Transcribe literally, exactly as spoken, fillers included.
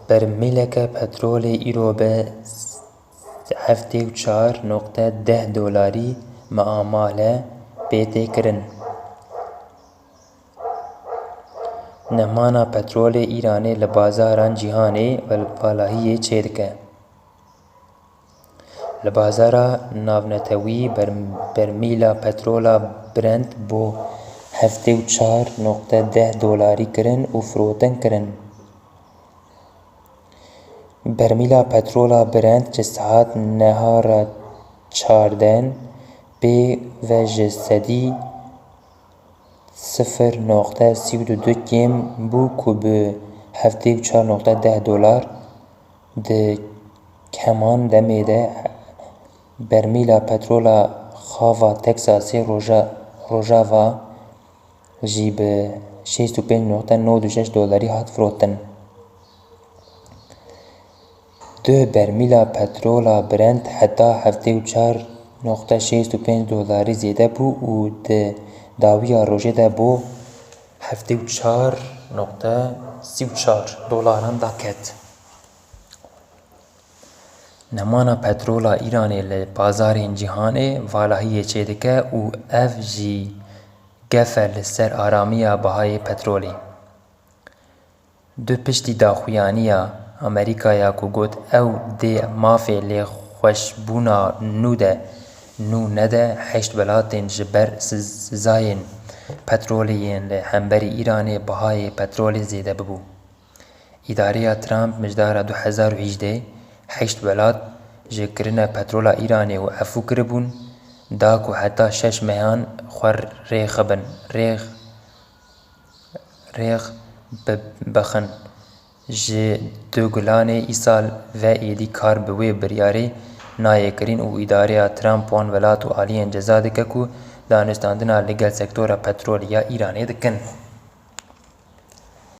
Bermîleke petrolê îro bi heftê û çar noqte deh dolarî miamale pê tê kirin. Nemana petrolê Îranê li bazaran cîhanê vel-, valahiyê çêdike. Li bazara navnetewî ber-, bermîla petrola Brent bo heftê û çar noqte deh dolarî kirin û firotin kirin. Bermîla petrola Brent ji saet nehara çarden pê ve ji sedî sifir noqte sî û du kêm bû ku bi heftê û çar noqte deh dolar di keman demê de bermîla petrola xava Texasê roja-, rojava jî bi şêst û pênc noqte nod û şeş dolarî hat firotin. Duh bermîla petrola Brent heta heftê û çar noqte şêst û pênc dolarî zêde bû û di dawiya rojê de bo heftê û çar noqte sî û çar dolaran daket. Nemana petrola Îranê li bazarên cîhanê valahiyê çêdike û ev jî gef e li ser aramiya bihayê petrolê. Du piştî daxuyaniya Amerîkaya ku got ew dê mafê lêxweşbûna nû de nû nede, heşt welatên ji ber siz-, sizayên petrolê yên li hemberî Îranê bihayê petrolê zêde bibû. Îdareya Trump mijdara du hezar û hejdeh heşt welat ji kirine petrola Îranê û efû kiribûn, da ku heta şeş mehan xwe rêxibin, rêx-, rêx bi-, bixin. Ji du Gulanê îsal ve êdî kar bi wê biryarê nayê kirin û îdareya Trump wan welat û aliyên ceza dike ku danûstandina li gel sektora petrolê ya Îranê dikin.